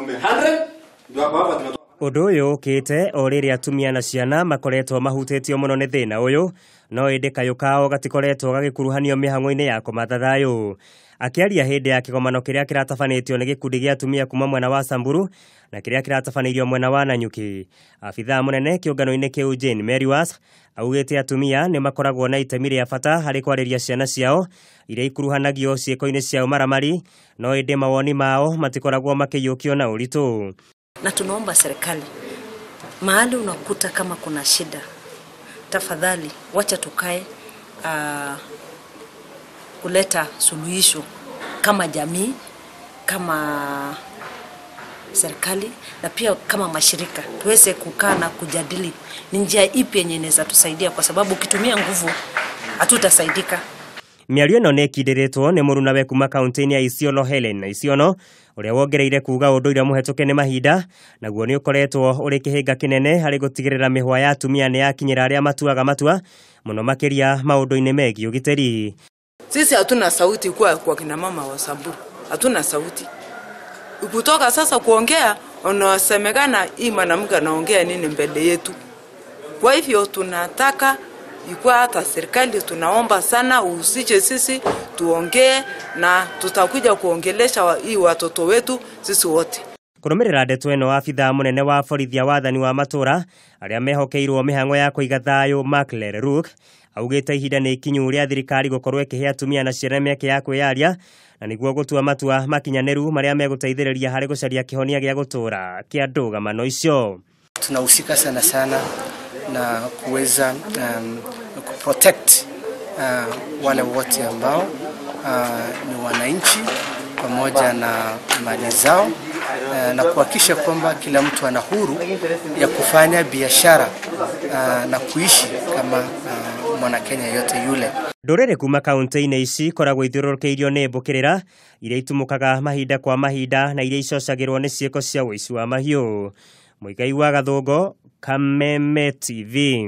Ng'ombe 100 ndio hapo hapa tumetoa. Ũndũ ũyũ ũkĩte o rĩrĩa atumia na ciana makoretwo mahutĩtio mũno nĩ thĩna ũyũ, no ĩndĩ kayũ kao gatikoretwo gagĩkuruhanio mĩhang'o-inĩ ya kũmatha thayũ. Akĩaria hĩndĩ ya kĩgomano kĩrĩa kĩratabanĩtio nĩ gĩkundi gĩa atumia kuma mwena wa Samburu na kĩrĩa kĩratabanĩirio mwena wa Nanyuki, abithaa mũnene kĩũngano-inĩ kĩu Jane Meriwas augĩte atumia nĩ makoragwo na itemi rĩa bata harĩ kwarĩria ciana ciao iria ikuruhanagio ciĩko-inĩ cia ũmaramari, no ĩndĩ mawoni mao matikoragwo makĩiyũkio na ũritũ. Na tunaomba serikali, mahali unakuta kama kuna shida, tafadhali wacha tukae kuleta suluhisho kama jamii, kama serikali na pia kama mashirika, tuweze kukaa na kujadili ni njia ipi yenye inaweza tusaidia, kwa sababu ukitumia nguvu hatutasaidika. Mĩario ĩno nĩ ĩkindĩrĩtwo nĩ mũrunawe kuma kaunti-inĩ ya Isiolo Helen Isiono, ũrĩa wongereire kuga ũndũire mũhetũke nĩ mahinda naguo nĩ ũkoretwo ũrĩ kĩhĩnga kĩnene harĩ gũtigĩrĩra mĩhwa ya atumia nĩ yakinyĩra arĩa matuaga matua mũno makĩria maũndũ-inĩ megiĩ ũgitĩri. Sisi hatuna sauti kwa kina mama wa Samburu, hatuna sauti. Kutoka sasa kuongea, unasemekana hii mwanamke anaongea nini mbele yetu. Kwa hivyo tunataka ikuwa hata serikali tunaomba sana uhusishe sisi tuongee, na tutakuja kuongelesha hii watoto wetu sisi wote. Kũrũmĩrĩra ndeto ĩno, abithaa mũnene wa borithi a wathani wa matũra arĩa mehokeirwo mĩhang'o ya kũiga thayũ Mark Lereruk augĩte ihinda nĩ ikinyu rĩa thirikari gũkorwo ĩkĩhe atumia na ciana mĩeke ya kwĩyaria na nĩguo gũtua matua makinyanĩru marĩa megũteithĩrĩria harĩ gũcaria kĩhonia gĩa gũtũra kĩa ndũgamano icio. Tunahusika sana sana na kuweza kuprotect wale wote ambao ni wananchi pamoja na mali zao, na kuhakikisha kwamba kila mtu ana huru ya kufanya biashara na kuishi kama mwanakenya yote yule. Ndũrĩrĩ kuma kaunti-inĩ ici ikoragwo ithiũrũrũkĩirio nĩ mbũkĩrĩra iria itumũkaga mahinda kwa mahinda na iria icocagĩrwo nĩ ciĩko cia ũici wa mahiũ. Mũigai wa Gathũngũ, Kameme TV.